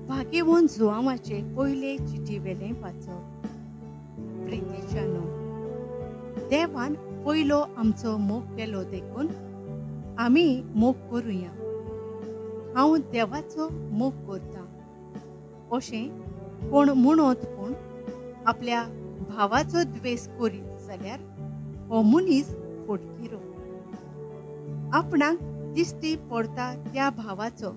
भाग्यवंत जुवांवाचे पयले चिटीवेलें वाचप. प्रितीच्यानो, देवान पयलो आमचो मोग केलो देखून आमी मोग करुया. हांव देवाचो मोग करता अशें कोण म्हणत पूण आपल्या भावाचो द्वेस करीत जाल्यार हो मनीस फोटकिरो. आपणाक दिश्टी पडटा त्या भावाचो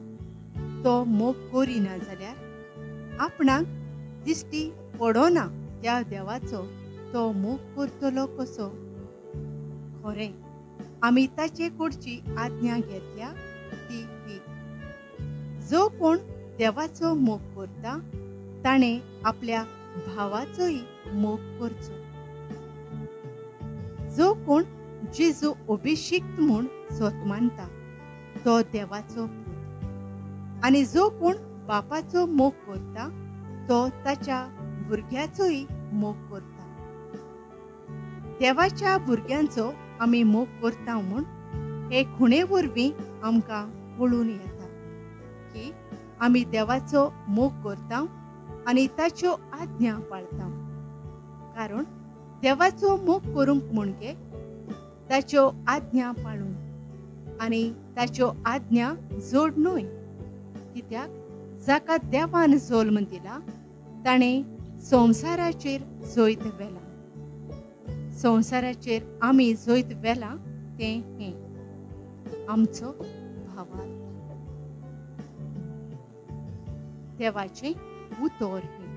तो मोग करिना जाल्यार आपणाक दिश्टी पडना त्या देवाचो तो मोग करतलो कसो? खरें, आमी ताचे कडची आज्ञा घेतल्या ती ही, जो कोण देवाचो मोग करता ताणें आपल्या भावाचोय मोग करचो. जो कोण जेजू अभिषिक्त म्हूण स्वत मानता तो देवाचो पूत, आनी जो कोण बापाचो मोग करता तो ताच्या भुरग्याचोय मोग करता. देवाच्या भुरग्यांचो आमी मोग करता म्हूण हे खुणे वरवीं आमकां कळून येता की आमी देवाचो मोग करता आनी ताच्यो आज्ञा पाळता. कारण देवाचो मोग करूंक म्हणजे ताच्यो आज्ञा पाळूंक, आनी ताच्यो आज्ञा जोड न्हय. कित्याक जाका देवान जल्म दिला ताणें संवसाराचेर जैत व्हेलां. संवसाराचेर आमी जैत व्हेलां तें हें आमचो भावार्थ. देवाचें उतर हें.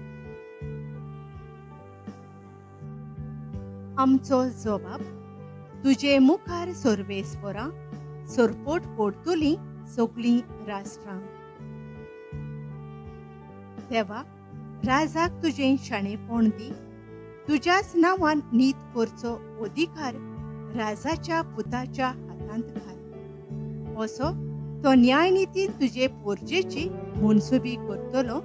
आमचो जबाब तुजे मुखार सर्वेस्परा सरपोट पडटलीं सगळीं राष्ट्रां. देवा, राजाक तुजें शाणेपण दी, तुज्याच नांवान नीत करचो अधिकार राजाच्या पुताच्या हातांत घाल. असो तो न्यायनितीन तुजे पोरजेची मनसुबी करतलो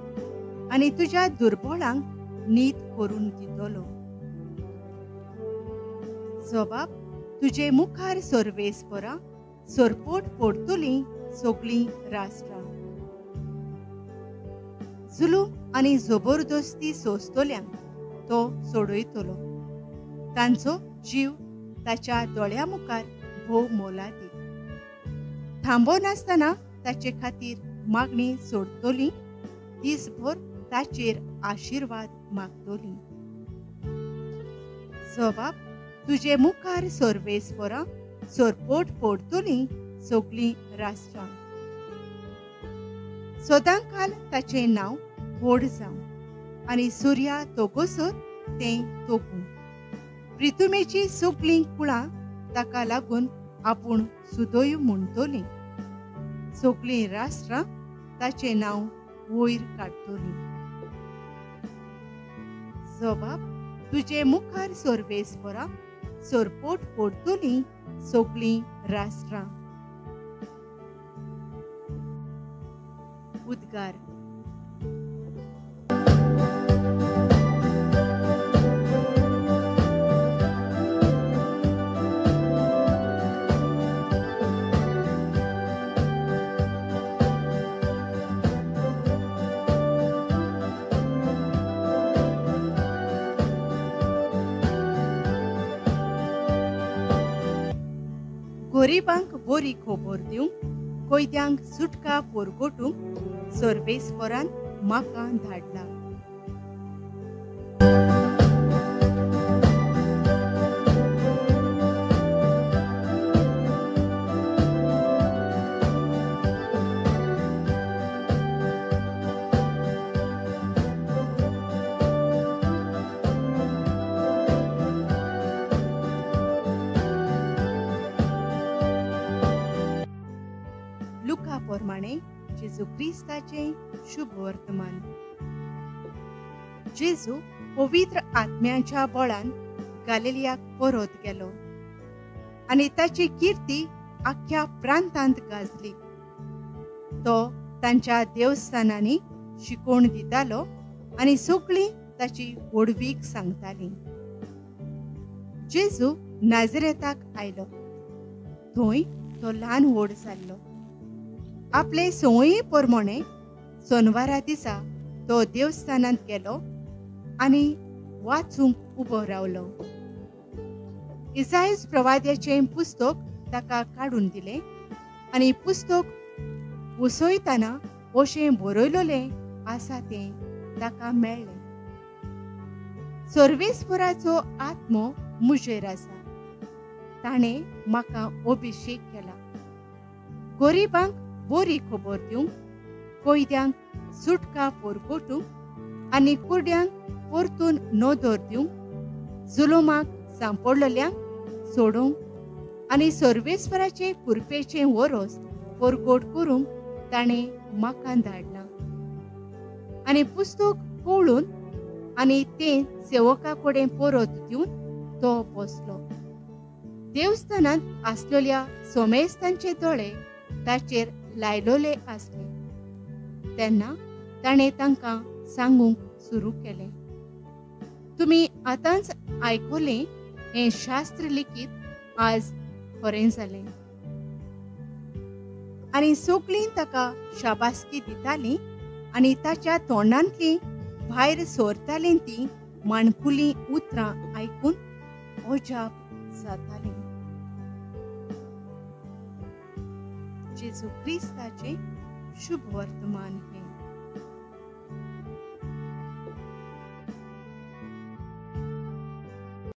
आनी तुज्या दुर्बळांक नीत करून दितलो. जबाब तुजे मुखार सर्वेस्परा सरपोट पडटलीं सगळीं राष्ट्रां. जुलूम आनी जबरदस्ती सोंसतल्यांक तो सोडयतलो, तांचो जीव ताच्या दोळ्या मुखार भोव मोलादीक. थांबनासतना ताचे खातीर मागणी सोडटली, दीसभर ताचेर आशिर्वाद मागतली. जबाब तुजे मुखार सर्वेस्परा सरपोट पडटलीं सगळीं राष्ट्रां. सदांकाल ताचें नांव व्हड जावं आनी सुर्या तोगोसर तें तोगूं. प्रितुमेची सगळीं कुळां ताका लागून आपूण सुदोय म्हणटलीं. सगळीं राष्ट्रां ताचें नांव वयर काडटलीं. जबाब तुजे मुखार सर्वेस्परा सरपोट पडटलीं सगळीं राष्ट्रां. उद्गार. गरिबांक बरी खबर दिवंक, कैद्यांक सुटका परगटूंक सर्वेस्परान म्हाका धाडला. लुका प्रमाणे जेजू क्रिस्ताचें शुभ वर्तमान. जेजू पवित्र आत्म्याच्या बळान गालिलियाक परत गेलो आनी ताची कीर्ती आख्ख्या प्रांतांत गाजली. तो तांच्या देवस्थानांनी शिकोवण दितालो आनी सगळीं ताची व्हडवीक सांगताली. जेजू नाझरेताक आयलो, थंय तो ल्हान व्हड जाल्लो. आपले संवये प्रमाणे सोनवारा दिसा तो देवस्थानांत गेलो आनी वाचूंक उबो रावलो. इसाईस प्रवाद्याचें पुस्तक ताका काडून दिलें आनी पुस्तक उसयतना अशें बरयलेलें आसा तें ताका मेळ्ळें. सर्वेस्पराचो आत्मो म्हजेर आसा, ताणें म्हाका अभिशेक केला गरिबांक बरी खबर दिवंक, कैद्यांक सुटका परगटूंक आनी कुड्यांक परतून नदर दिवंक, जुलुमाक सांपडलेल्यांक सोडोवंक आनी सर्वेस्पराचे कुरपेचें वरोस परगट करूंक ताणें म्हाका धाडलां. आनी पुस्तक पळोवन आनी तें सेवका कडेन परत दिवन तो बसलो. देवस्थानांत आसलेल्या सोमेस्तांचे दोळे ताचेर लायलोले आसले. तेन्ना ताणें तांकां सांगूंक सुरू केलें, तुमी आतांच आयकलें हें शास्त्र लिखीत आज खरें जालें. आनी सगळीं ताका शाबासकी दितालीं आनी ताच्या तोंडांतलीं भायर सोरतालीं तीं माणकुलीं उतरां आयकून अजाप जातालीं. जेजू क्रिस्ताचें शुभ वर्तमान हें.